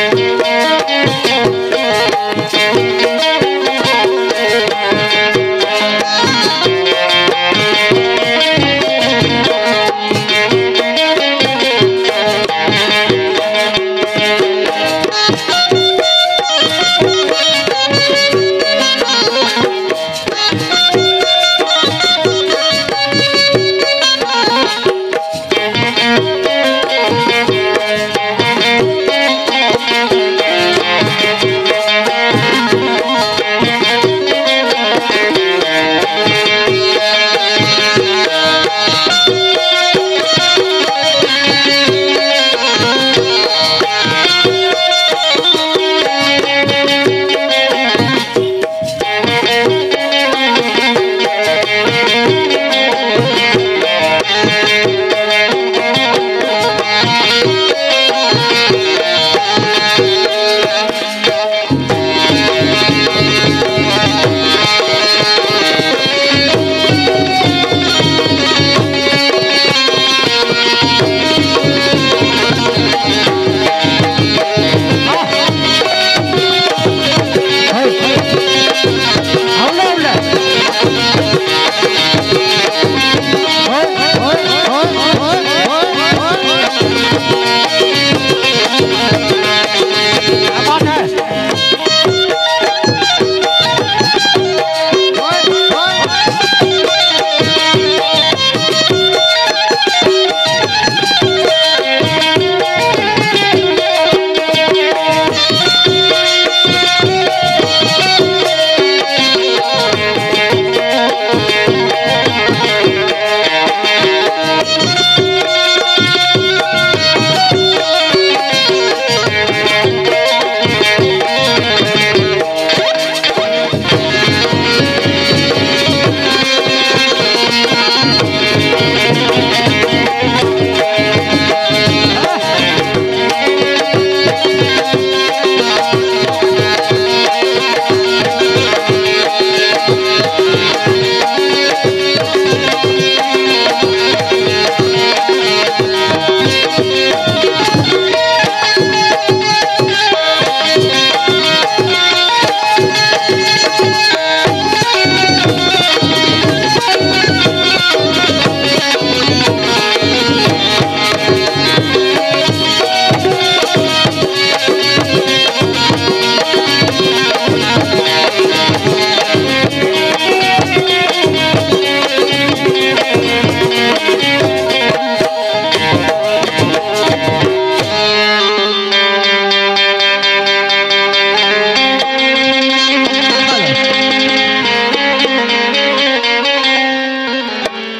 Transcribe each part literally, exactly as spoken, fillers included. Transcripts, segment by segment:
Hello.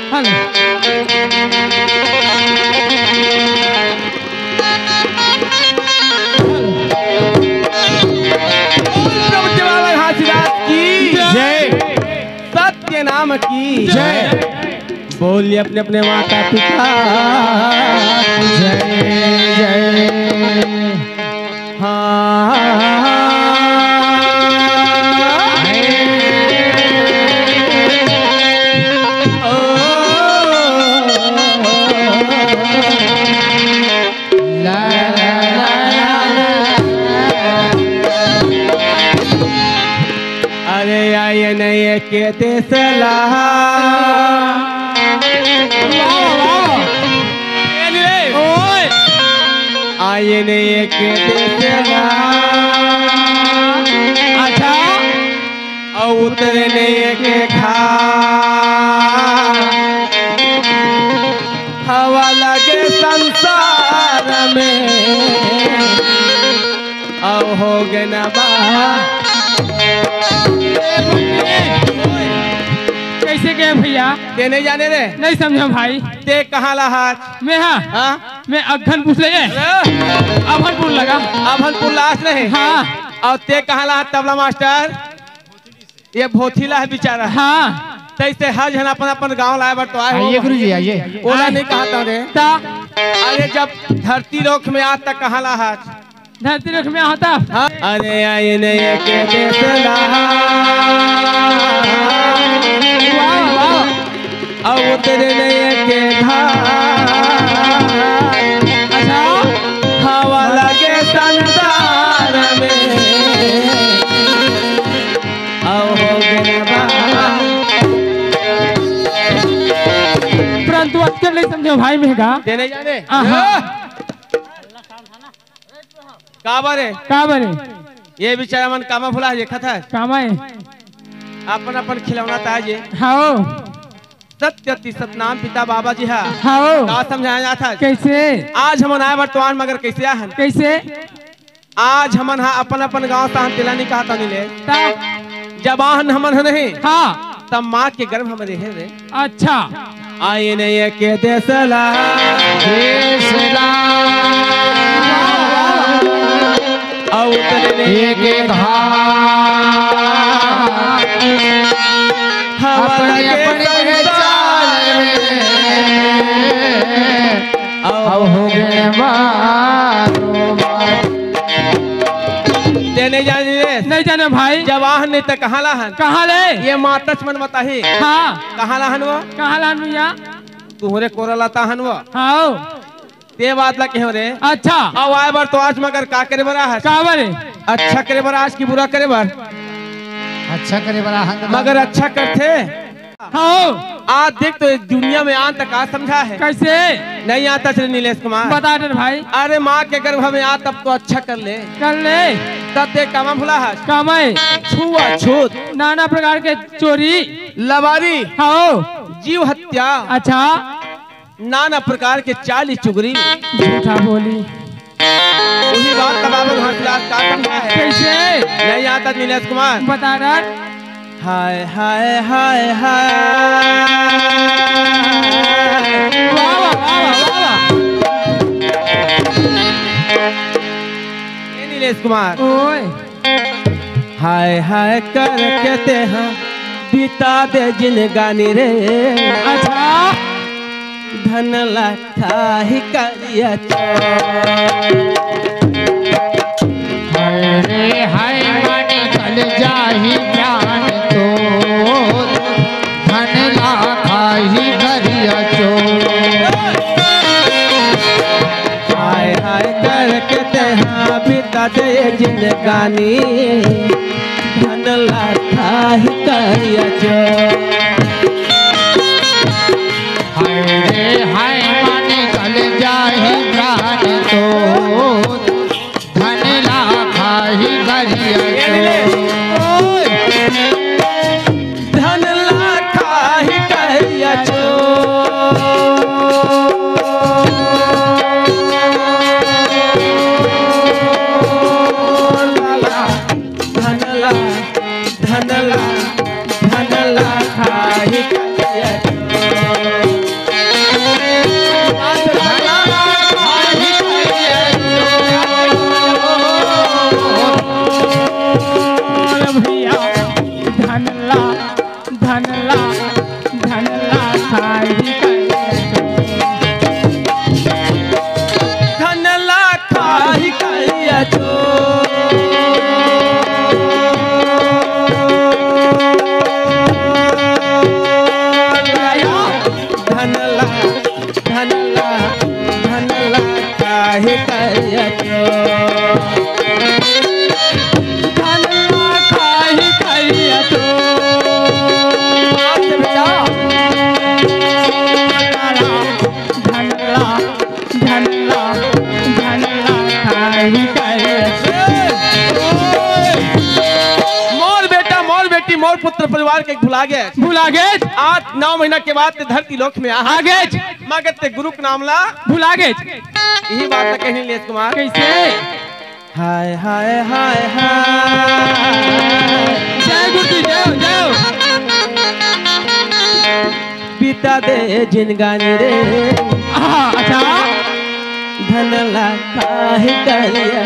बोल प्रभु देवालय घासीदास की जय। सत्य नाम की जय। बोलिए अपने अपने माता पिता की जय। जय। हाँ। अरे आयन एक देसला। वाह, वाह। ए रे। ओए। आयन एक देसला। अच्छा। अउ उतरे नइ एके घाट। हवा लगे संसार में, अउ हो गे न बा। कइसे गे भइया? ते नइ जाने रे? नइ समझेंव भाई। ते कहाँ ला हस? मैं हाँ? हाँ? मैं अघनपुर ले। अरे? अभनपुर लगा। अभनपुर ला हस नहीं? हाँ। अउ ते कहाँ ला हस तबला मास्टर? ये भोथी ला हे बेचारा। हाँ। तइसे हर झन अपन अपन गाँव लाए बर तो आए हो। आइए गुरुजी, आइए। ओला आए। नइ कहत हँव रे। ता? अरे जब धरती रोख में आत त कहाँ ला हस? धरती रोख में आत। हाँ। अरे आयन एक देसला। वाह, वाह। अउ उतरे नइ एके घाट। अच्छा। हवा लगे के संसार में, अउ हो गे बा। परंतु अतके नइ समझे भाई महंगा। ते नइ जाने? आहा। काबर हे? काबर हे? ये बिचारा मन कामा भुला देखत हे। कामा हे? अपन अपन खिलौना ताजे। हाव। सत्य अति सतनाम पिता बाबा जी हा। हाव। का समझाय जात हे? कइसे? आज हमन आय बर तो आन, मगर कइसे आहन? कइसे? आज हमन हा अपन अपन गांव से आहन, तेला नइ कहत हन नीलेश। तब? जब आहन हमन हा नहीं, हाँ। तब माँ के गर्भ में रहे रे। अच्छा। आए नहीं के देसला। देसला। अउ उतरे नहीं के धाम। हमारा अपने के अपने संसार चाल में। अउ हो गे बारो बार। ते नइ जाने रे? नइ जाने भाई। जब आहन नहीं त कहाँ ला हन? कहाँ ले? ये माताच मन बताही। हाँ। कहाँ ला हन वो? कहाँ ला हन भैया? तुहरे कोरा ला त हन वो। हाँ। ते बात ला कहेंव रे। अच्छा। अउ आय बर तो आज, मगर का करे बर आहस? काबर हे? अच्छा करे बर आहस कि बुरा करे बर? अच्छा करे बर आहन। मगर अच्छा करथे। हाँ। आज देख तो इस दुनिया में आन त का समझा हे? कइसे? नइ आता चले नीलेश कुमार। बता दे भाई। अरे माँ के गर्भ में आ तब तो अच्छा कर ले। कर ले। तब ते कामा भुला हस। कामा हे? छुआछूत। नाना प्रकार के चोरी। लबारी। हाँ। जीव हत्या। अच्छा। नाना प्रकार के चाली चुगरी। झूठा बोली। उही बात ला बाबा घासीदास का समझा हे? कइसे? नइ आता नीलेश कुमार। बता रहा। हाय, हाय, हाय, हाय। वाह, वाह, वाह, वाह, वाह। ए नीलेश कुमार। ओए। हाय हाय करके तेहा बिता दे जिनगानी रे। अच्छा। धन ला खाही करिया चोर। हाय रे हाय, मन निकल जाही प्राण तो, धन ला खाही करिया चोर। हाय हाय करके तेहा बिता दे जिनगानी, धन ला खाही करिया चोर। हाय रे हाय, मन निकल जाही प्राण तो, धन ला खाही करिया चोर। धन ला खाही करिया चोर। धन ला, धन ला, धन ला खाही करिया चोर। भैया, धन ला, धन ला, धन ला खाही करिया चोर। धन ला खाही करिया चोर। धन ला, धन ला, धन ला खाही करिया चोर। धन ला खाही करिया चोर। धन ला, धन ला, धन ला खाही करिया चोर। मोर बेटा, मोर बेटी, मोर पुत्र परिवार के भुला गे। भुला गे। आज नौ महीना के बाद ते धरती लोक में आ। आ गे। मगर ते गुरु के नाम ला भुला गे। इही बात ला कही नीलेश कुमार। कइसे? हाय, हाय, हाय, हाय। जय गुरु जी, जय हो, जय हो। बिता दे जिनगानी रे। आहा, अच्छा। धन ला खाही करिया।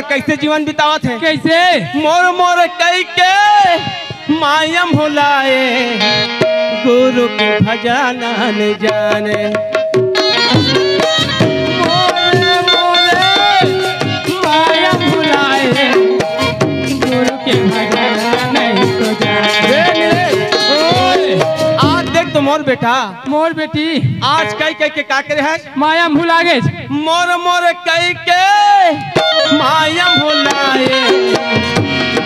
कइसे जीवन बितावत हे? कइसे? मोर मोर कइके माया भुलाए, गुरु के भजन न जाने। मोर मोर माया भुलाए, गुरु के भजन नहीं तो जाने। ए, ए, ओए। आज देख तो मोर बेटा, मोर बेटी। आज कई कई के का करे हे? माया भुला गे। मोर मोर कई के माया भुलाए,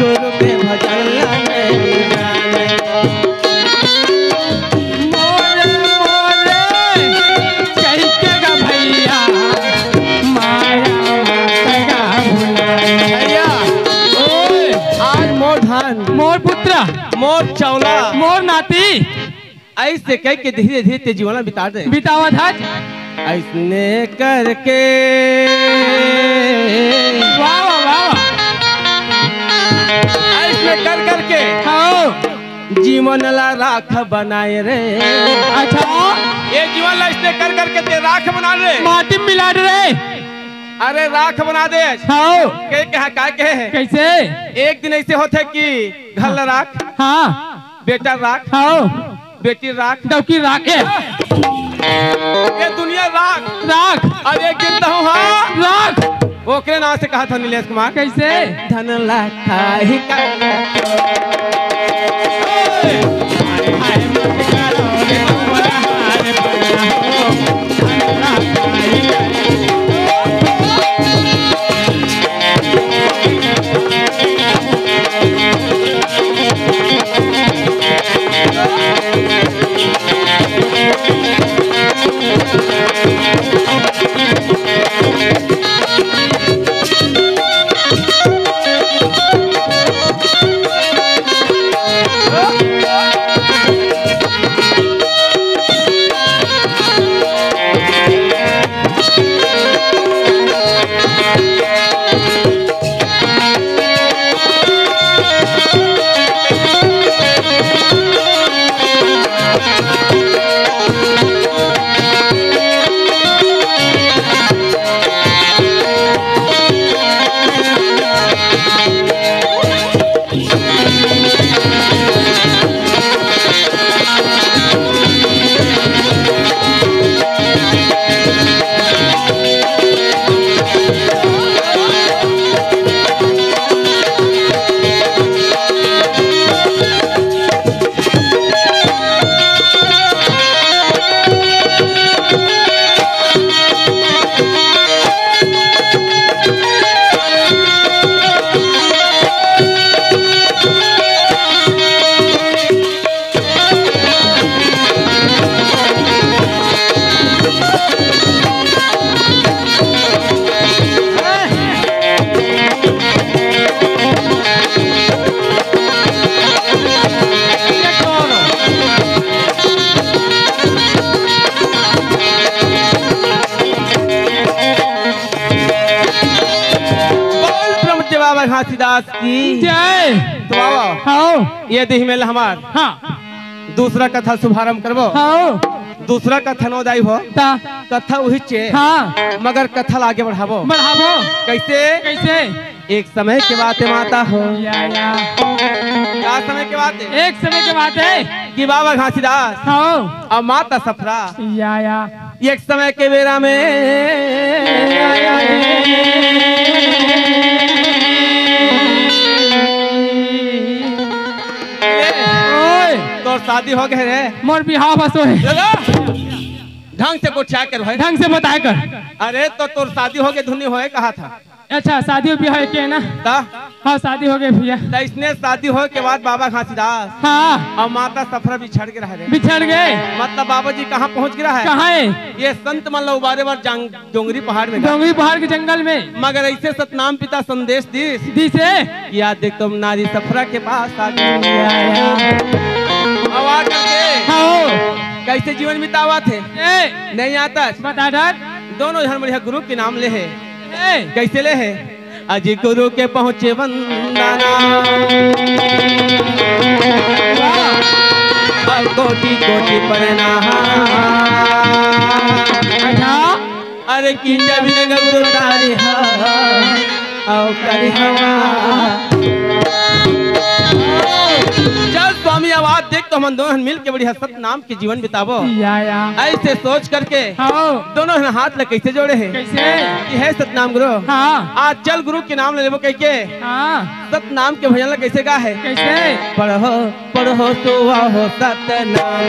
गुरु के भजन नहीं जाने। मोर मोर कई के गा भैया, माया भुलाए। भैया, ओए। आज मोर धन, मोर पुत्र, मोर चौला, मोर नाती, अइसे कहिके धीरे-धीरे ते जीवन ल बिता दे। बितावत हस। अइसने करके। वाह, वाह, वाह, वाह। अइसने कर करके। हाँ। जीवन ला राख बनाए रे। अच्छा। ये जीवन ला अइसने कर करके ते राख बना रे। माटी में मिला दे रे। अरे राख बना दे। हाँ। के कहा, का कहे? कइसे? एक दिन अइसे होथे कि घर ला राख। हाँ। बेटा राख। हाँ। बेटी राख। डौकी राख। ए। ये दुनिया राख। राख। अब एक दिन तो हूँ, हाँ। राख। ओकरे नाम से कहा था नीलेश कुमार। कइसे? धन ला खाही का। बोल ब्रह्म बाबा घासीदास की जय। तो बाबा, हाँ। ये देही में हमार हाँ। दूसरा कथा शुभारंभ करबो। हाँ। दूसरा कथा नो दाई हो। ता। कथा उही चे। हाँ। मगर कथा ला आगे बढ़ाबो। बढ़ाबो। कइसे? कइसे? एक समय के बात हे माता हो। या, या। का समय के बात हे? एक समय के बात हे। कि बाबा घासीदास। हाँ। अउ माता सफरा। या, या। एक समय के बेरा में ओए। तोर शादी हो गे रे। मोर बिहाव बस होए। दादा, ढंग से गोठिया कर भाई। ढंग से बताए कर। अरे तो तोर शादी हो गे धुन नी होए कहा था। अच्छा, शादी बिहाव के ना? ता? हाँ, शादी हो गे भैया। त इसने शादी होए के बाद बाबा घासीदास हाँ। अउ माता सफरा बिछड़ गे रहे रे। बिछड़ गे। मतलब बाबा जी कहाँ पहुँच गे रहे? कहाँ हे? ये संत मन ला उबारे बर जंग-, डोंगरी पहाड़ में गा। डोंगरी पहाड़ के जंगल में। मगर अइसे सतनाम पिता संदेश दिस। दिस हे। या देख तुम नारी सफरा के पास आ गई। या, या। अब आ करके हाँ। कइसे जीवन बितावत हे? ए। नहीं आता। बता डर। दोनों झन बढ़िया गुरु के नाम ले हे। ए। कइसे ले हे? अजी गुरु के पहुँचे वंदना। वाह। अउ कोटि कोटि प्रणाम। अच्छा। अरे की जमीन गुरु तारी हा। अउ करिहवा। चल स्वामी, अब आज देख तो हमन दोनों मिल के बढ़िया सतनाम के जीवन बिताबो। या, या। ऐसे सोच करके हाँ। दोनों हाथ ल कैसे जोड़े हे? कैसे? कि हे सतनाम गुरु। हाँ। आज चल गुरु के नाम ले लेबो कहिके। हाँ। सतनाम के भजन ल कैसे गा हे? कैसे? पढ़ो, पढ़ो सुवा हो सतनाम,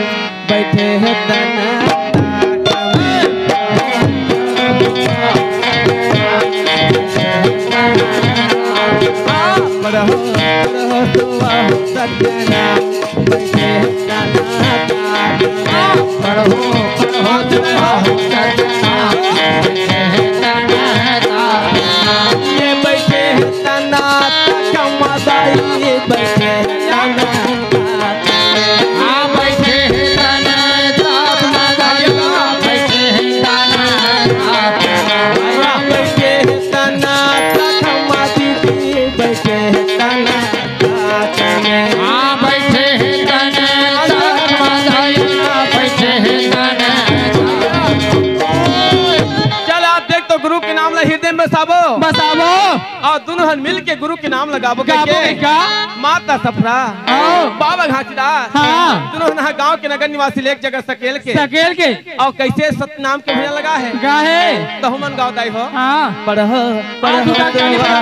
बैठे हे तन पढ़ो, पढ़ो सुवा हो सतनाम, बैठे हे तन पढ़ो, पढ़ो सुवा हो सतनाम, बैठे हे तन ये बैठे हे तना तक मदाई बैठे हे तना। हाँ, बैठे हे तना तक मदाई बैठे हे तना। हाँ, बैठे हे तना तक मदाई बैठे हे तना। हाँ, बैठे हे तना तक मदाई बैठे हे तना। चल, आप देख तो गुरु के नाम ला हृदय में बसाबो। बसाबो। अउ दुनों हन मिल के गुरु के नाम लगाबो गाबो कहिके। का? माता सफरा, आओ। बाबा घासीदास, हाँ। दुनों हन गाँव के नगर निवासी ले एक जगह सकेल के। सकेल के। अउ कैसे सतनाम के भजन लगा हे? गा हे। तो हमन गाँव दाई हो। हाँ। पढ़ो, हाँ, पढ़ो, तू गाँव दाई पढ़ो।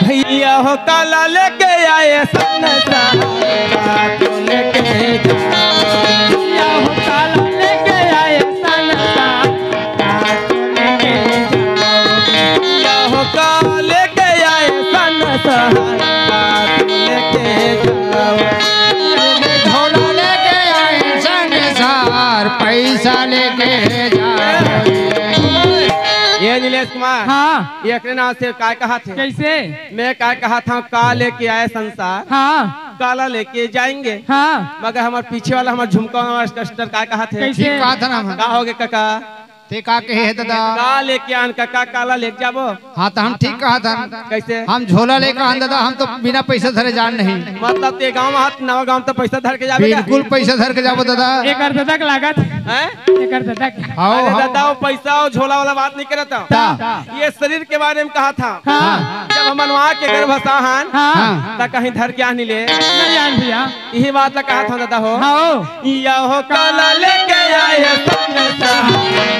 भैया हो काला लेके आए संसार, काला लेके जाओ। भैया हो काला लेके आए संसार, काला लेके जाओ। भैया हो काला लेके आए संसार, काला लेके जाओ। झोला लेके आए संसार, पैसा लेके जाओ। ये नीलेश कुमार, हाँ। ये एकरे नाम से काय कहा थे? कैसे? मैं काय कहा था, का लेके आए संसार, हाँ। काला लेके जाएंगे। हाँ। मगर हमर पीछे वाला हमर झुमका वाला कस्टमर काय कहा थे? कैसे? ठीक कहा था ना हम। का होगे काका? ते का कहे हे दादा? का लेके आन काका, काला लेके जाबो? हाँ, तो हम ठीक कहा था। कैसे? हम झोला लेके आन दादा, हम तो बिना पैसा धरे जान नहीं। मतलब ते गाँव हाथ नवा गाँव तो पैसा धर के जाबे का? बिल्कुल पैसा धर के जाबो दादा। एक अर्ध तक लागत। हैं? एक अर्ध तक। हाँ, अरे हाँ। दादा, वो पैसा और झोला वाला बात नहीं करता। ता। ये शरीर के बारे में कहा था। हाँ। जब हमन वहाँ के गर्भ साहन, हाँ। त कहीं धर के आनी ले। नहीं आन भैया। यही बात ला कहा था दादा हो। हाँ। या हो काला लेके आए संसार,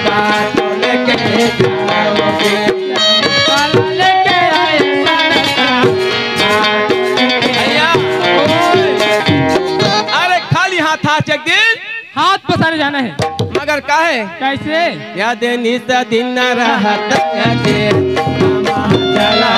काला लेके जाओगे। काला लेके आए संसार। भैया, अरे खाली हाथ आ एक दिन। हाथ पसारे जाना है। मगर काहे? कैसे? या दिन इस दिन रहत है जे चला।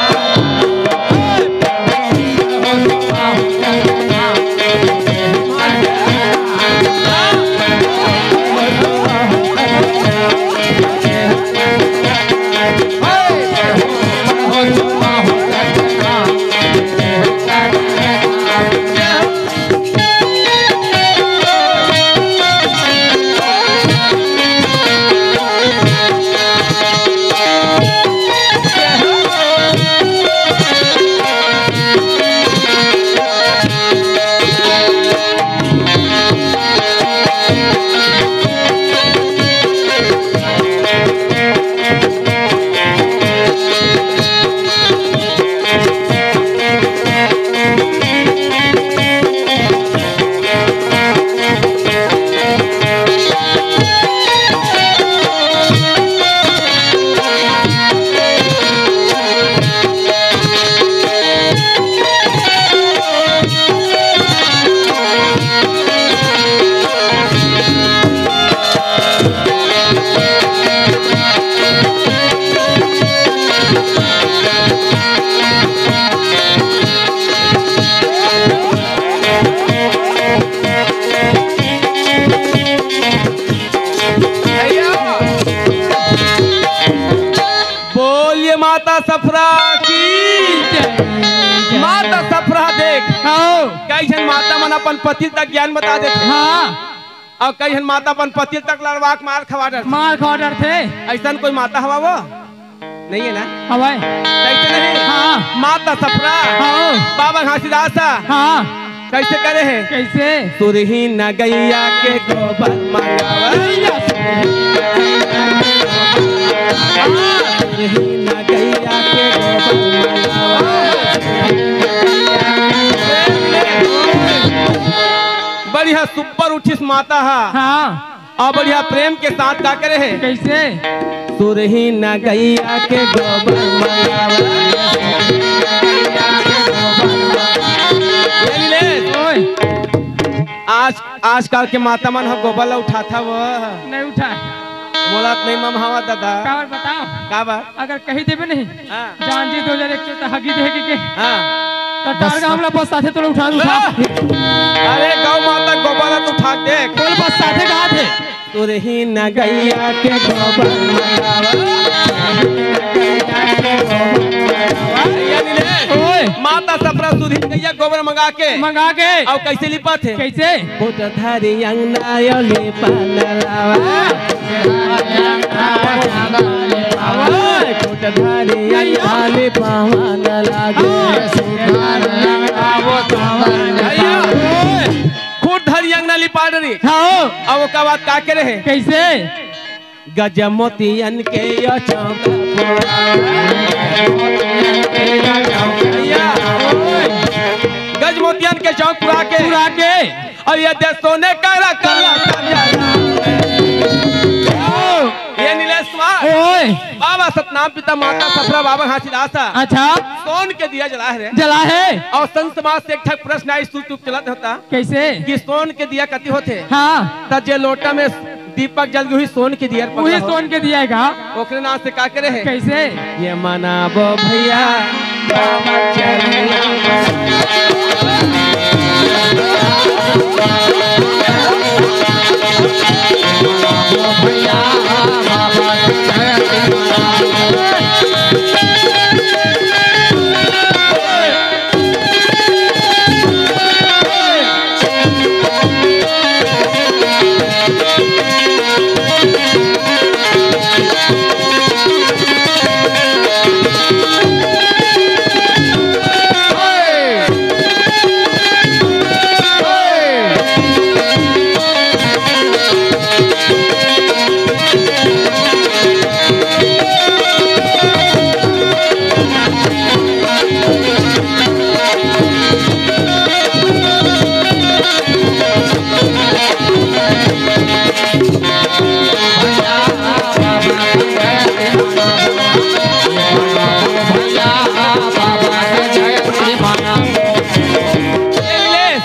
माता सफरा की जय। माता सफरा देख, हाँ। कई झन माता मन अपन पति ल तक ज्ञान बता देथे। हाँ। अउ कई झन माता अपन पति ल तक लड़वा के मार खवा डरथे। मार खवा डरथे। अइसन कोई माता हवा वो? नहीं है ना? हवय। कइसे नहीं? हाँ। माता सफरा। हाँ। बाबा घासीदास। हाँ। कइसे करे हे? कइसे? सुरही न गैया के गोबर मंगावा। गैया सुरही। हाँ, सुरही न गैया के गोबर मंगावा। बढ़िया, सुपर उठिस माता हा। हाँ। अउ बढ़िया प्रेम के साथ का करे हे? कइसे? सुरही न गैया के गोबर मंगावा। ये ले। ओए। आज, आजकल के माता मन ह गोबर ला उठाथा वो। नहीं उठाय। मोला त नहीं ममहावा दादा। काबर बताओ? काबर? अगर कही देबे नहीं, हाँ। जान जी दो हजार एक सौ त हगी देहे के, के। हाँ। त बस। टारगा हमला बस साथे तोला उठा, उठा। अरे गौ माता गोबर ला तो उठा देख। बोल बस साथे कहा थे। सुरही न गैया के गोबर मंगावा। ये नीलेश, ओए। माता सफरा सुरही गैया गोबर मंगा के। मंगा के। अउ कइसे लिपा थे? कइसे? कोट धारी अंगना यो लिपा नलावा। खुद धरी अंगना लिपा डरी। हाँ। अब ओकर बाद का करे हे? कइसे? गजमोतियन के यो चौका पुरावा। गजमोतियन के चौक पुरा के। पुरा के। अउ ये दे सोने का रकला सजना। ये नीलेश कुमार। ओए। बाबा सतनाम पिता माता सफरा बाबा घासीदास। अच्छा। सोन के दिया जला हे रे। जला हे। अउ संत समाज से एक ठक प्रश्न आई, सूत चूप चलत होता। कइसे? कि सोन के दिया कति होथे? हाँ। त जे लोटा में दीपक जल के उही सोन के दिया उही सोन के दिया हे का? ओकरे नाम से का करे हे? कइसे? ये मनाबो भैया।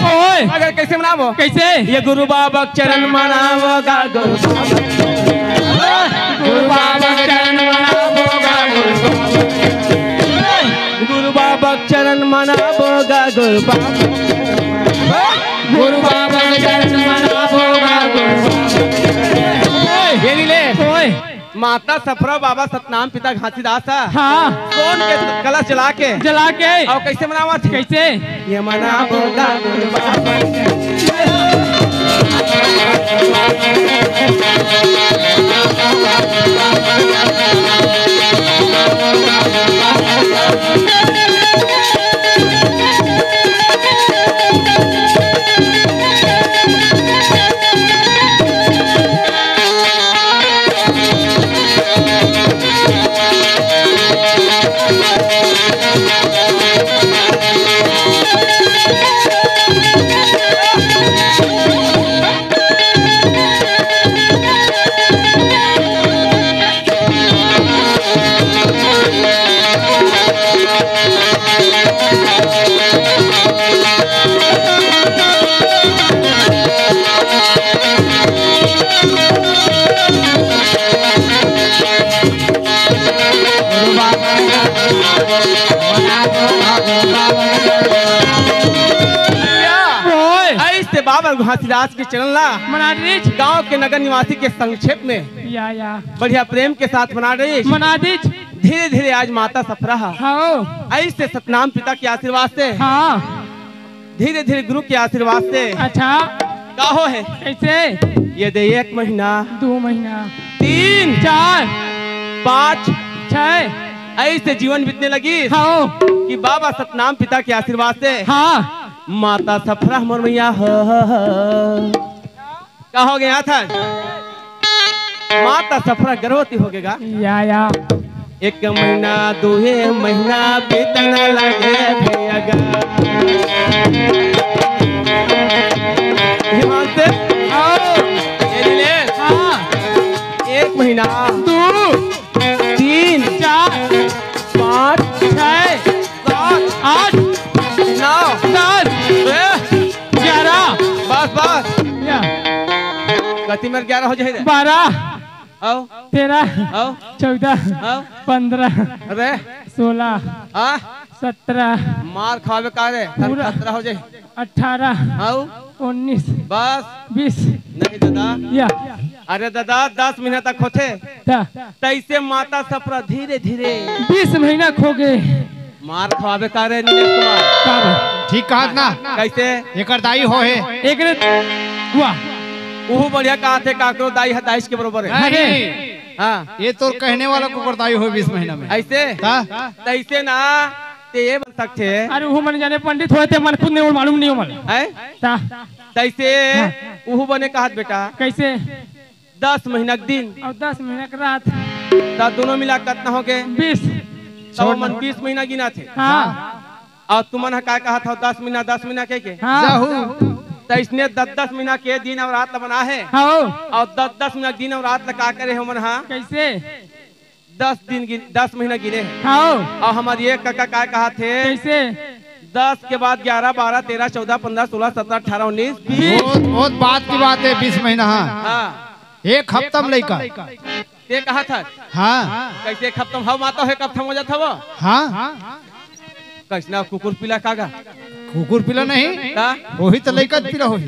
ओए। अगर कइसे मनाबो? कइसे? ये गुरु बाबा के चरण मनाबो गा, गुरु बाबा के चरण मनाबो गा, गुरु बाबा के चरण मनाबो गा, गुरु बाबा। गुरु बाबा के चरण मनाबो गा, गुरु बाबा। ये नीलेश। ओए। माता सफरा बाबा सतनाम पिता घासीदास ह। हाँ। सोन के कलश जला के। जला के। अउ कइसे मनावत हे? कइसे? ये मनाबो गा गुरु बाबा। ओए। अइसे बाबा घासीदास के चरण ला मना दीच। गांव के नगर निवासी के संक्षेप में या, या। बढ़िया प्रेम के साथ मना दीच। मना दीच। धीरे धीरे आज माता सफरा ह। हाँ। ऐसे सतनाम पिता के आशीर्वाद से। हाँ। धीरे धीरे गुरु के आशीर्वाद से। अच्छा। का हो हे? कैसे? ये दे एक महीना। दो महीना। तीन। चार। पाँच। छह। ऐसे जीवन बीतने लगी। हाँ। कि बाबा सतनाम पिता के आशीर्वाद से। हाँ। माता सफरा हमर मैया हो। का हो गया था? माता सफरा गर्भवती हो गया। या, या। एक महीना, दुए महीना बीतन लगे भैया गा। हिमांशु, आओ। ये ले। हाँ। एक महीना। दो। तीन। चार। पाँच। छह। सात। आठ। नौ। दस। ए। ग्यारह। बस, बस। या। गति में ग्यारह हो जाए। बारह। आओ। तेरह। आओ। चौदह। आओ। पन्द्रह। अरे। सोलह। हाँ? सत्रह। मार खावे का रे? पूरा। सत्रह हो जाए। अठारह। आओ। उन्नीस। बस। बीस। नहीं दादा। या। अरे दादा, दस महीना तक होथे। ता। तैसे माता सफरा धीरे धीरे। बीस महीना खो गए। मार खवाबे का रे नीलेश कुमार? का भाई? ठीक कहत ना। कैसे? एकर दाई हो हे। एकरे वाह। उहू बढ़िया कहत हे, काकरो दाई ह दाईस के बरोबर हे। अरे। हाँ। ये तो कहने वाला को दाई हो बीस महीना में। ऐसे? ता? तैसे ना, ते ये बन सकते। अरे उहू मन जाने पंडित होए ते मन खुद नहीं मालूम नहीं हो मन। हैं? ता? तैसे हाँ। उहू बने कहत बेटा। कैसे? दस महीना के दिन। अउ दस महीना के रात। त दोनों मिला कतना हो गए? बीस। त ओमन बीस महीना गिनाथे। हाँ। अउ तुमन ह का कहत हव, दस महीना, दस महीना कहिके? हाँ। जाहू। त इसने दस दस महीना के दिन अउ रात ल बना हे। हाँ। अउ दस दस महीना के दिन अउ रात ल का करे हे ओमन ह? कैसे? दस दिन गिन, दस महीना गिने हे। हाँ। अउ हमर ये कका का कहत हे? कैसे? दस के बाद ग्यारह, बारह, तेरह, चौदह, पन्द्रह, सोलह, सत्रह, अठारह, उन्नीस, बीस। बहुत, बहुत बाद की बात हे, बीस महीना। हाँ। हाँ। एक हफ्ता में लइका। ते कहत हस? हाँ। कैसे एक हफ्ता में? हव माता हे, एक हफ्ता में हो जात हव? हाँ। कैसना कुकुर पीला का गा? कुकुर पीला नहीं। ता? वही तो लइका पीला होही।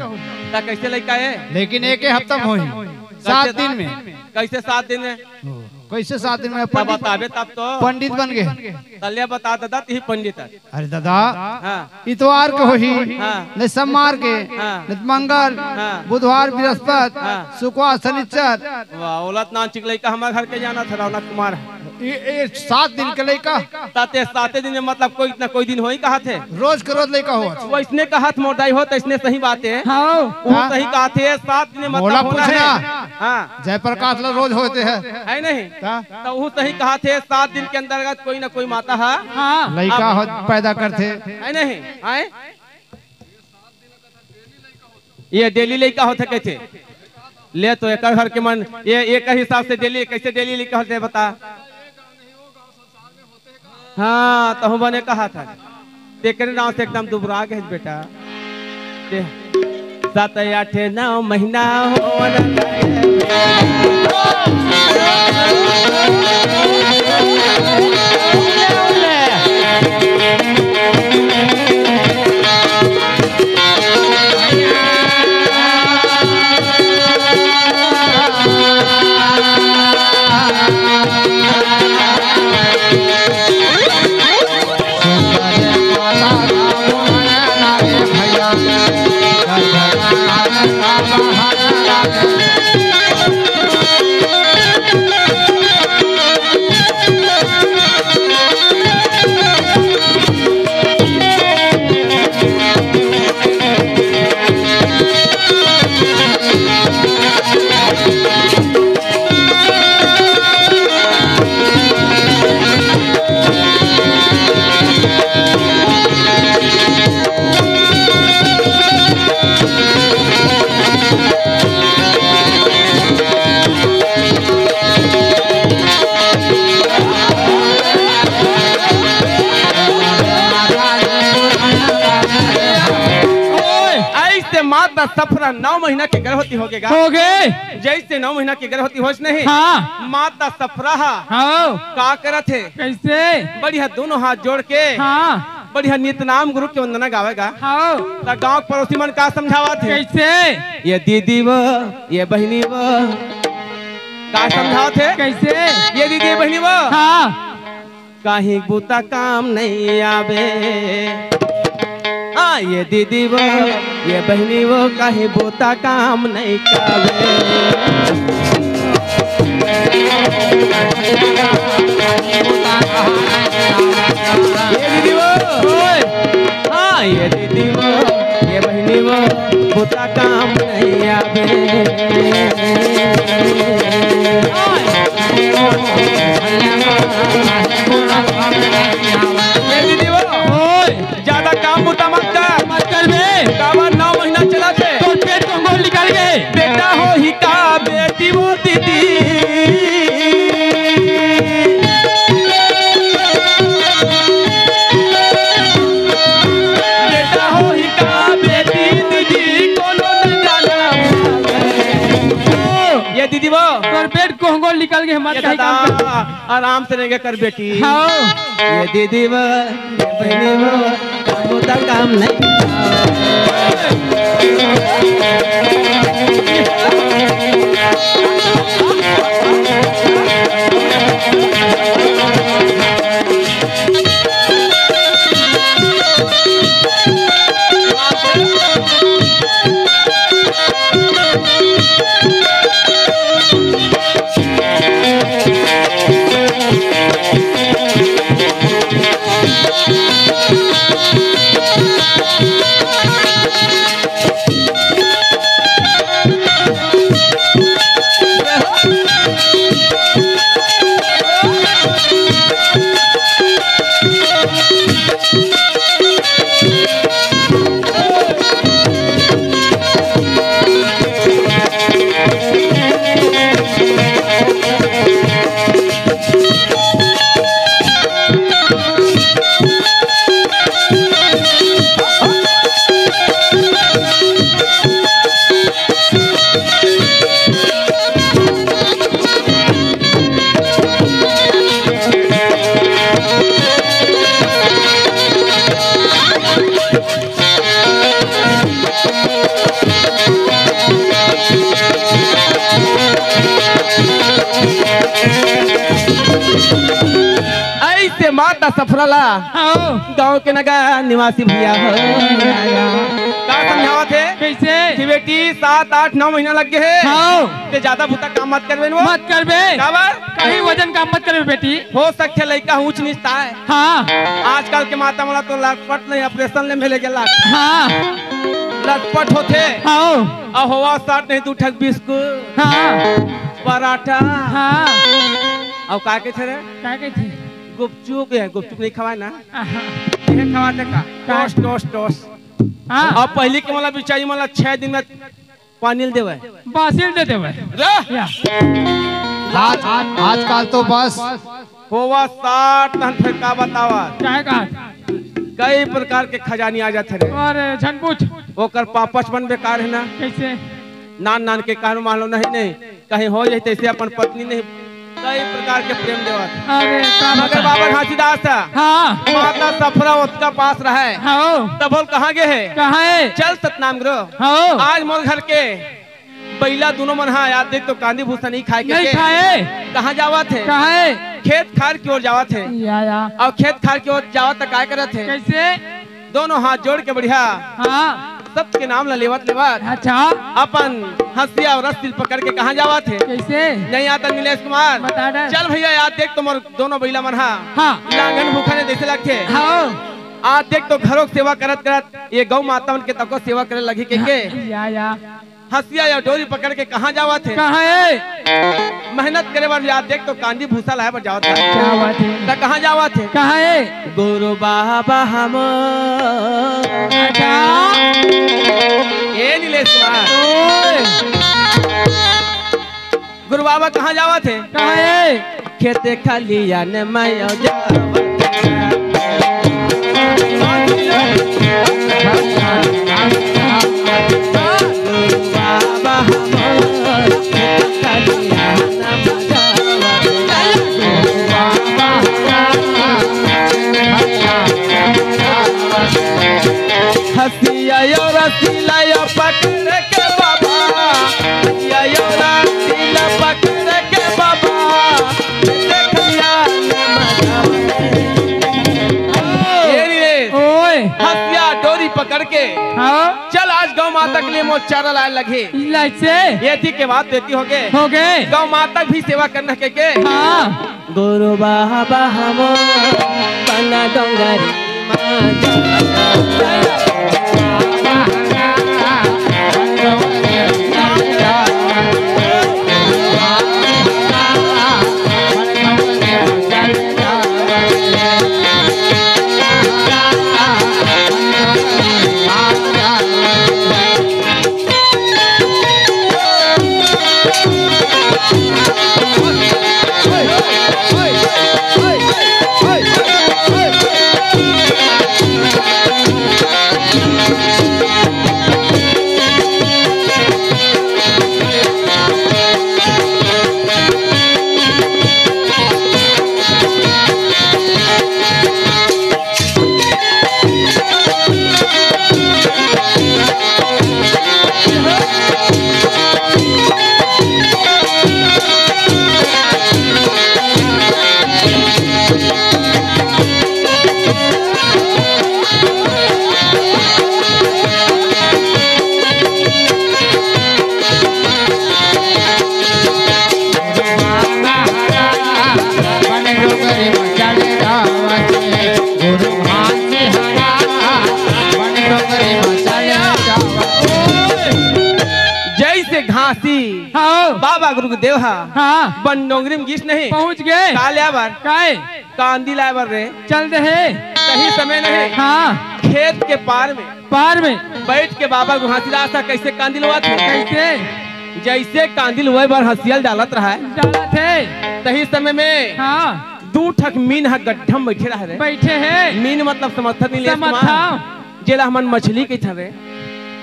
ता कैसे लइका हे? लेकिन एक ही हफ्ता में होही। सात कैसे? दिन में। कैसे सात दिन में? ओ, कैसे सात दिन में? तब पंडित बताबे तब तो। पंडित बन गए। तले बता दादा, तिही पंडित हे। अरे दादा, हाँ। इतवार के होही, हाँ। नहीं सोमवार के, हाँ। नहीं मंगल, हाँ। बुधवार, बृहस्पति, हाँ। शुक्रवार, शनिचर। वाह, ओलत नाम चिक लइका हमर घर के जानत हे, रौनक कुमार। ये, ये सात दिन के लइका। ताते साते दिन में मतलब कोई ना कोई दिन होही कहत हे। रोज के रोज लइका हो। वैसने कहत मोर दाई हो, तैसने सही बात हे। हाँ। वो हाँ। सही कहत हे, सात दिन में मतलब मोला होना पूछना। हे। हाँ। जयप्रकाश ला रोज होते हैं। हे नहीं? हाँ। त उहू सही कहत हे, सात दिन के अंतर्गत कोई ना कोई माता ह हाँ। लइका अब हो, पैदा करथे। हे नहीं? आए? ये डेली लइका होथे कहिथे। ले तो एकर घर के मन, ये, एकर हिसाब से डेली, कैसे डेली लइका होथे बता? हाँ, तहूँ बने कहत हस। तेकरे नाम से एकदम दुबरा गे हस बेटा। ते सात आठ नौ महीना हो ओए, ऐसे माता सफरा नौ महीना के गर्भवती हो गे गा। हो गे। जैसे नौ महीना के गर्भवती होइस नहीं, हाँ। माता सफरा हा हाँ। का करत हे? कैसे? बढ़िया दोनों हाथ जोड़ के हाँ। बढ़िया नित नाम गुरु के वंदना गावे गा। हाँ। त गांव के पड़ोसी मन का समझावत हे? कैसे? ये दीदी वो, ये बहिनी वो, का समझावत हे? कैसे? ये दीदी, ये बहिनी वो। हाँ। काहीं बुता काम नहीं आवे। हाँ, ये दीदी वो, ये बहिनी वो, काहीं बुता काम नहीं आवे। ये दीदी वो, ओए, हाँ, ये दीदी वो, ये बहिनी वो, बुता काम नहीं आवे। ए दीदी वो, ओए। ज्यादा काम बुता मत कर। मत कर बे। काबर नौ महीना चलत हे। तोर पेट कोंहगोल निकल गे। बेटा होही का बेटी वो दीदी। बेटा होही का बेटी दीदी, कोनो न जाना। ये दीदी वो। तोर पेट कोंहगोल निकल गे, मत ये कहीं दादा, काम कर। आराम से रेंगे कर बेटी। हाँ। ये दीदी वो, ये बहिनी वो, काम तो काम नहीं। ऐसे माता सफरा ला, हाँ। गांव के नगर निवासी भैया हो। का समझावत हे? कैसे? कि बेटी, सात, आठ, नौ महीना लग गे हे। हाँ। ते ज्यादा बुता काम मत करबे न वो। मत करबे। काबर? कहीं वजन काम मत करबे बेटी। हो सकथे लइका ऊंच नीच ताय। हाँ। आजकल के माता मन ला तो लटपट नहीं, operation ले में ले गेला। हाँ। लटपट होथे। हाँ। अउ होवा साथ नहीं दू ठक बिस्कुट। हाँ। पराठा। हाँ। अउ का कहिथे रे? का कहिथे? गुपचुप हे, गुपचुप नहीं खवाय ना? आहा। ये खवाथे का? का? Toast, toast, toast. हाँ। अब पहिली के मन ला बिचारी मन ला छह दिन में पानी ल देवय। बासी ल दे देवय। रे! या। आज, आज, आजकल तो बस। होवा साठ तहन फेर का बतावा। काय का? कई प्रकार के खजानी आ जाथे रे। अरे झन पूछ। ओकर पापच मन बेकार हे ना। कैसे? नान नान के कहनो मान लो नहीं, नहीं। कहीं हो जाए तैसे अपन पत्नी नहीं, कई प्रकार के प्रेम देवत। अरे, का मगर बता? बाबा घासीदास था। हाँ। माता सफरा ओतका पास रहे। हाँ। तब बोल कहाँ गे हे? कहाँ हे? चल सतनाम गुरु। हाँ। आज मोर घर के बैला दोनों मन हा याद देख तो कांदी भूसा नहीं खाए के नहीं के। खाए। कहाँ जावत हे? कहाँ हे? खेत खार की ओर जावत हे। या, या। अउ खेत खार की ओर जावत त काय करत हे? कैसे? दोनों हाथ जोड़ के बढ़िया। हाँ। सबके नाम ला लेवत लेवत। अच्छा। अपन हंसिया अउ रस्सी पकड़ के कहाँ जावत हे? कैसे? नहीं आता नीलेश कुमार। बता दे। चल भैया, याद देख तो मोर दोनों बैला मन हा। हाँ। लांगन भूखा ने जैसे लगथे। हाँ। आज देख तो घरों के सेवा करत करत ये गौ माता मन के तको सेवा करे लगी के के। या, या। हंसिया या डोरी पकड़ के कहाँ जावत हे? कहाँ हे? मेहनत करे बर याद देख तो कांदी भूसा लाए बर जावत हे। क्या बात हे? त कहाँ जावत हे? कहाँ हे? गुरु बाबा हम। अच्छा। ए नीलेश कुमार। ओए। गुरु बाबा कहाँ जावत हे? कहाँ हे? खेते खलियान में जावत हे। हंसिया यो रसीला यो पकड़ के बाबा, हंसिया यो रसीला पकड़ के बाबा, देख लिया न मजा। के। हाँ। चल, आज गौ माता के लिए मोर चारा लाए लगही। लाइसे। एती के बात एती होगे। होगे। गौ माता के भी सेवा करना के, के। हाँ। गुरु बाबा हमो बन डोंगरी मा जा। जैसे घासी हाँ। बाबा गुरु देव हा हाँ। बन डोंगरी में गिस नहीं। पहुंच गे। का ले बर? काय? कांदी लाए बर रे। चल दे हे। सही समय नहीं। हाँ। खेत के पार में। पार में। बैठ के बाबा घासीदास हा कैसे कांदी लुवाथे? कैसे? जैसे कांदी लुवाए बर हंसिया ल डालत रहा है। डालत हे। सही समय में। हाँ। दू ठक मीन हा गड्ढा में बैठे रहा रे। बैठे हे। मीन मतलब समझथस नहीं ले समझथस। जेला हमन मछली कहिथन रे।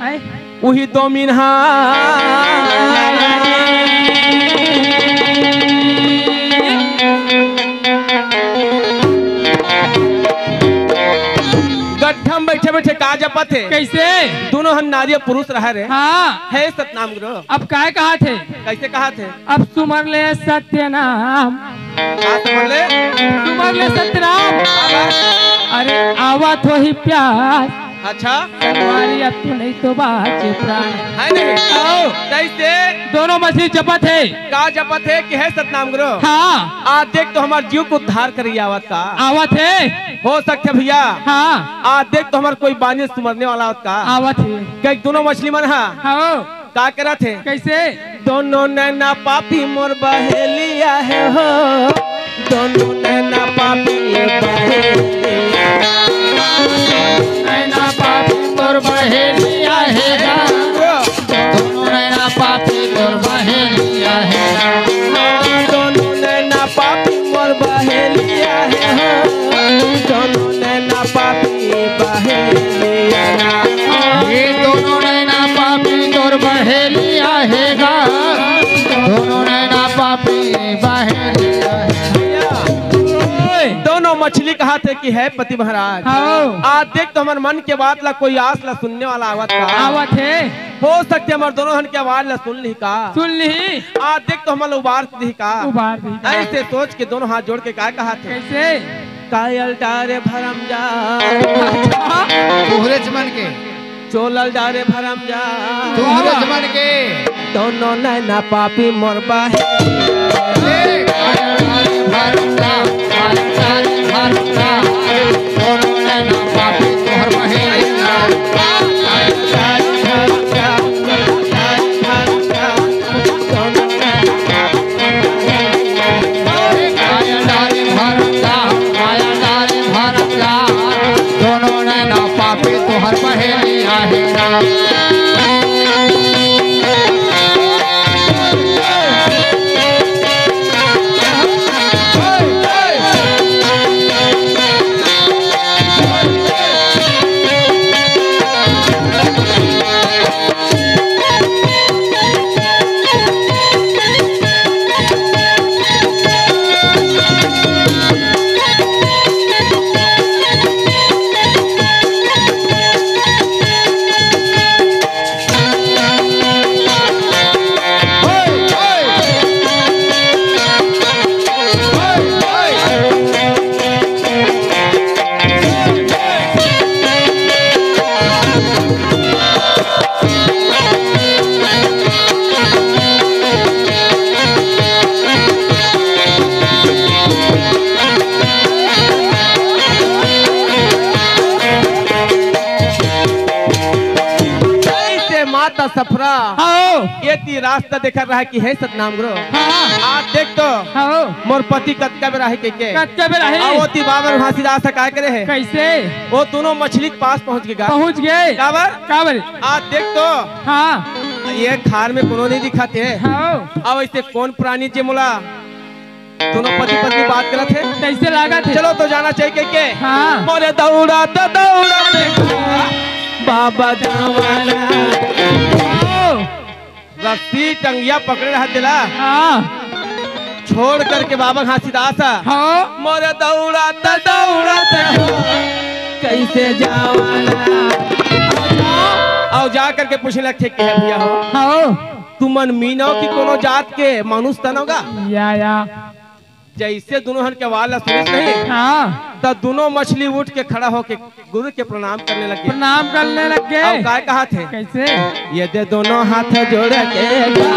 आय। उही दो मीन हा गड्ढा में बैठे बैठे का जपत हे? कैसे? दोनों हन नारी पुरुष रहा रे। हाँ। हे सतनाम गुरु। अब काय कहाथे? कैसे कहाथे? अब सुमर ले सत्य नाम। का सुमर ले? सुमर ले सत्य नाम। का बात? अरे आवत होही प्यास। अच्छा। संगवारी अब तो नहीं तो बाचे प्राण। है नहीं? आओ। कैसे? दोनों मछली जपत हे। का जपत हे कि हे सतनाम गुरु? हाँ। आज देख तो हमर जीव के उद्धार करइया आवत का? आवत हे। हो सकथे भैया। हाँ। आज देख तो हमर कोई बानी सुमरने वाला आवत का? आवत हे। कहे दोनों मछली मन हा। हाँ। का करत हे? कैसे? दोनों नैना पापी मोर बहेलिया हे हो, दोनों नैना पापी बहेलिया। नैना पापी तोर बहेलिया हे गा। दोनों नैना पापी तोर बहेलिया हे गा। दोनों नैना पापी मोर बहेलिया हे हो, दोनों नैना पापी बहेलिया ना। ये दोनों नैना पापी तोर बहेलिया हे गा, दोनों नैना पापी बहेलिया हे। दोनों मछली कहाथे कि हे पति महाराज, हाँ। आज देख तो हमर मन के बात ला कोई आस ला सुनने वाला आवत का? आवत हे। हो सकथे हमर दोनों हन के आवाज ला सुन लिही का? सुन लिही। आज देख तो हमन ला उबार दिही का? उबार दिही का? ऐसे सोच के दोनों हाथ जोड़ के का कहाथे? कैसे? कायल डारे भरम जा। अच्छा। तोहरे जमन के। चोलल डारे भरम जा। तोहरे जमन के। दोनों नैना पापी मोर बहे। ए, कायल डारे भरम जा, कायल डारे भरम जा। दोनों नैना पापी तोहर बहे। कायल डारे भरम जा। दोनों नैना पापी तोहर बहेलिया हे गा। माता सफरा। हाँ। ये ती रास्ता देखत रहा कि हे सतनाम गुरु। हाँ। आज देख तो। हाँ। मोर पति कतका बेरा हे कहिके। कतका बेरा हे। अउ ओती बाबा घासीदास ह काय करे हे। कइसे? ओ दोनों मछली के पास पहुंच गे गा। पहुंच गे। काबर? काबर? आज देख तो। हाँ। ये खार में कोनो नहीं दिखत हे। हाँ। अब ऐसे कौन प्राणी जे मोला दोनों पति पत्नी बात करत हे। कइसे लागत हे? चलो तो जाना चाहिए के, के? हाँ। मोरे दौड़त, दौड़त बाबा जावना। ओ। रस्सी टंगिया पकड़े रहा तेला। हाँ। छोड़ करके बाबा घासीदास। हाँ। मोरे दौड़त, दौड़त कइसे जावना। अउ जा करके पूछे लगथे के हे भैया हो। हाँ। तुमन मीनव की कोनो जात के मनुष्य तन हो गा? या, या। जइसे दोनों हन के आवाज ला सुनिस नहीं, हाँ। त दोनों मछली उठ के खड़ा होके गुरु के प्रणाम करने लग गे। प्रणाम करने लग गे। अउ काय कहत हे? कइसे? ये दे दोनों हाथ जोड़ के गा।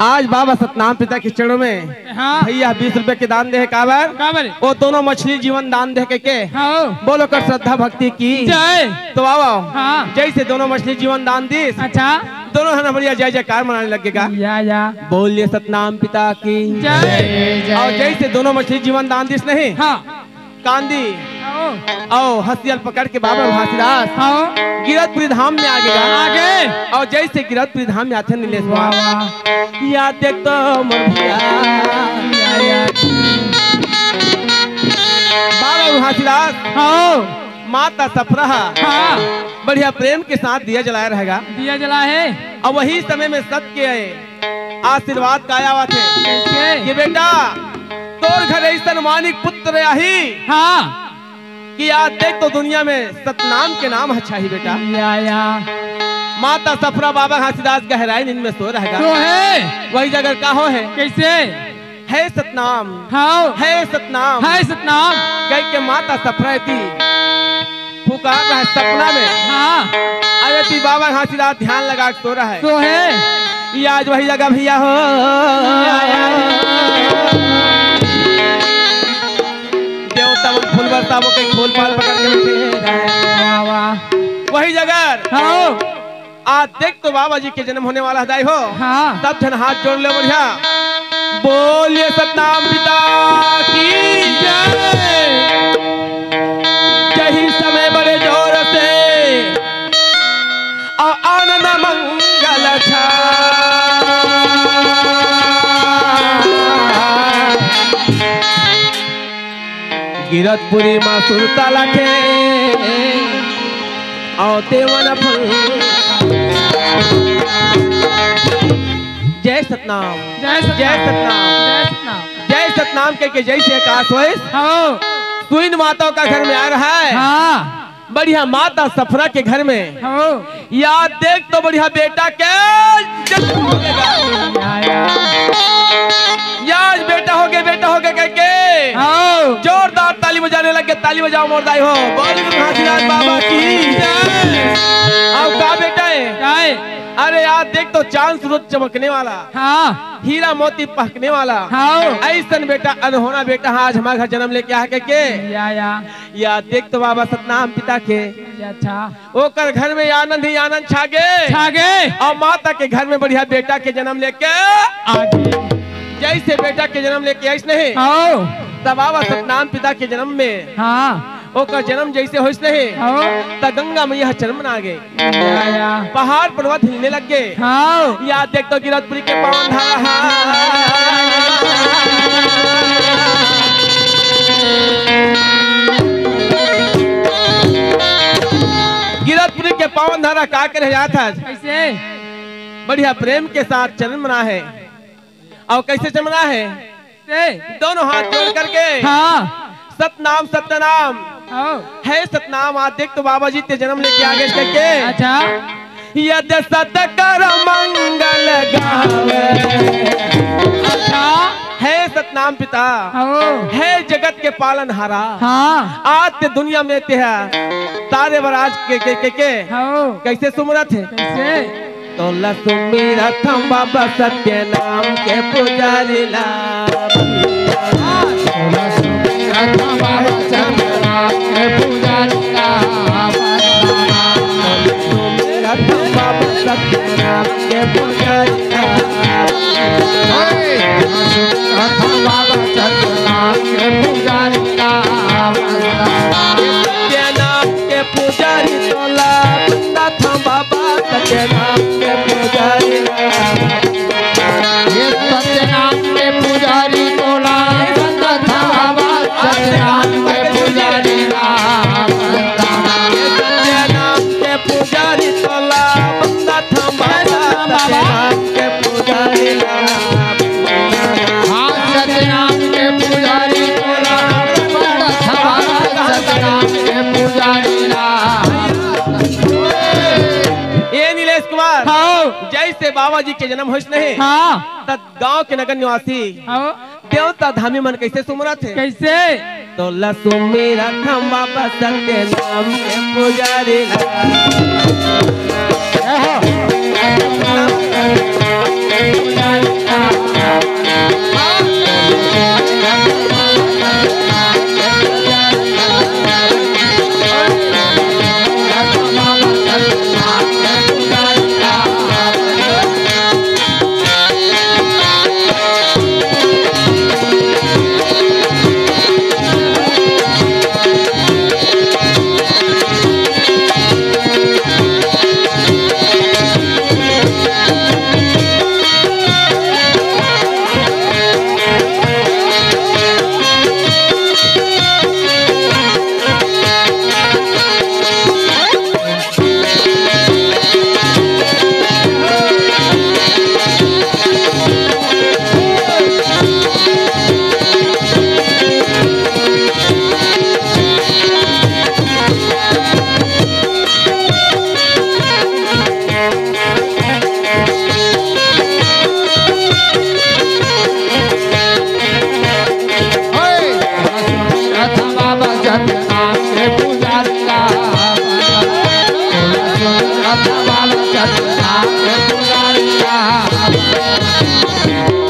आज बाबा सतनाम पिता के चरणों में हाँ। भैया बीस रुपए के दान दे हे, काबर? काबर? वो दोनों मछली जीवन दान दे के, के? हाँ। बोलो कर श्रद्धा भक्ति की जय। तो आओ, आओ। हाँ। जइसे दोनों मछली जीवन दान दिस, अच्छा। दोनों हन बढ़िया जय जयकार मनाने लग गे गा। या, या। बोलिए सतनाम पिता की जय। अउ जइसे दोनों मछली जीवन दान दिस नहीं, हाँ। कांदी। हाँ। अउ हसिया ल पकड़ के बाबा घासीदास हाँ। गिरतपुरी धाम में आ गे गा। आ गे। अउ जइसे गिरतपुरी धाम में आथे नीलेश वाह, बा। वाह। या देख तो मोर भैया। बाबा घासीदास। हाँ। माता सफरा। हाँ। बढ़िया प्रेम के साथ दिया जलाए रहे गा। दिया जलाए हे। अउ वही समय में सत के आशीर्वाद काय आवत हे कइसे? कि बेटा, तोर घर अइसन मानिक पुत्र आही हाँ। कि आज देख तो दुनिया में सतनाम के नाम ह छाही बेटा। या, या। माता सफरा बाबा घासीदास गहराई नींद में सो रहे गा। सो हे। वही जगह का हो हे? कइसे? हे सतनाम, हाँ। हे सतनाम, हे सतनाम। कहिके माता सफरा एती पुकार रहे सपना में। हाँ। अउ एती बाबा घासीदास ध्यान लगा के सो रहे। सो हे। ये आज वही जगह भैया हो। देवता मन फूल बरसाबो के फूल पाल पकड़ के बैठे। वाह, वाह। वही जगह हाँ। आज देख तो बाबा जी के जन्म होने वाला हे दाई हो। हाँ। सब झन हाथ जोड़ ले बढ़िया। बोलिए सतनाम पिता की जय। जही समय बड़े जोर से अउ आनंद मंगल छा। गिरतपुरी मा सुरता लाखे अउ देवन फल। जय सतनाम। जय सतनाम। जय सतनाम। जय सतनाम। जय सतनाम कहिके जइसे आकाश होइस। हाँ। सुइन माता का घर में आ रहा है। हाँ। बढ़िया माता सफरा के घर में। हो। या देख तो बढ़िया बेटा के जन्म हो गया। या, या। या आज बेटा हो गए, बेटा हो गए कह के। हो। जोरदार ताली बजाने लग गए। ताली बजाओ मोर दाई हो। बोल गुरु घासीदास बाबा की जय। अब का बेटा है? काय? अरे यार देख तो चांद सूरज चमकने वाला। हाँ। हीरा मोती पहकने वाला। हाँ। ऐसन बेटा अनहोना बेटा आज हमारे घर जन्म लेके आ के, के? या, या। या देख तो बाबा सतनाम पिता के। अच्छा। ओकर घर में आनंद ही आनंद छागे। छागे। और माता के घर में बढ़िया बेटा के जन्म लेके आगे। जैसे बेटा के जन्म लेके आइस नहीं। आओ। तब बाबा सतनाम पिता के जन्म में। हाँ। ओकर जन्म जैसे होइस नहीं। आओ। त गंगा मैया ह जन्म ना गे। या, या। पहाड़ पर्वत हिलने लग गए। हाँ। या देख तो गिरौदपुरी के पावन धारा। गिरौदपुरी के पावन धारा का करे जात हे? कैसे? बढ़िया प्रेम के साथ चरण बना है। और कैसे चरण बना है? से? दोनों हाथ जोड़ करके। हाँ। सतनाम सत्यनाम। हाँ। हे सतनाम, आज देख तो बाबा जी ते जन्म लेके आ गए करके। अच्छा। यद सत कर मंगल गावे। अच्छा। हे सतनाम पिता। हाँ। हे जगत के पालन हारा। हाँ। आज ते दुनिया में ते है। तारे बर आज के, के, के, के। हाँ। कैसे सुमरत हे? कैसे? तोला सुमिरत हंव बाबा सत्य नाम के पुजारी ला। तोला सुमिरत हंव बाबा सत्य नाम के पुजारी ला। सुमिरत हंव बाबा सत्य नाम के पुजारी ला। हे, तोला सुमिरत हंव बाबा सत्य नाम के पुजारी ला। सत्य नाम के पुजारी तोला बंदा था बाबा, सत्य नाम के पुजारी ला। हे सत्य नाम के पुजारी तोला बंदा था बाबा, सत्य नाम के पुजारी ला। सत्य नाम के पुजारी तोला बंदा था बाबा, सत्य नाम के पुजारी ला। हाँ, सतनाम के पुजारी तोला बंदा था, सतनाम के पुजारी ला। ए नीलेश कुमार, हाँ। जैसे बाबा जी के जन्म होइस नहीं, हाँ। त गांव के नगर निवासी, हाँ। देवता धामी मन कैसे सुमरत हे? कैसे? तोला सुमिरत हंव बाबा सत्य नाम के पुजारी ला।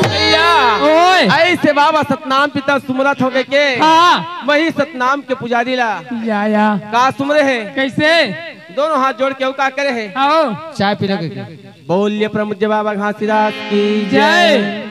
भैया, ओए। ऐसे बाबा सतनाम पिता सुमरत होगे के, हाँ। वही सतनाम के पुजारी ला। या, या। का सुमरे हे? कैसे? दोनों हाथ जोड़ के अउ का करे हे? आओ। चाय पी लगे। बोलिए परम पूज्य बाबा घासीदास की जय। जय।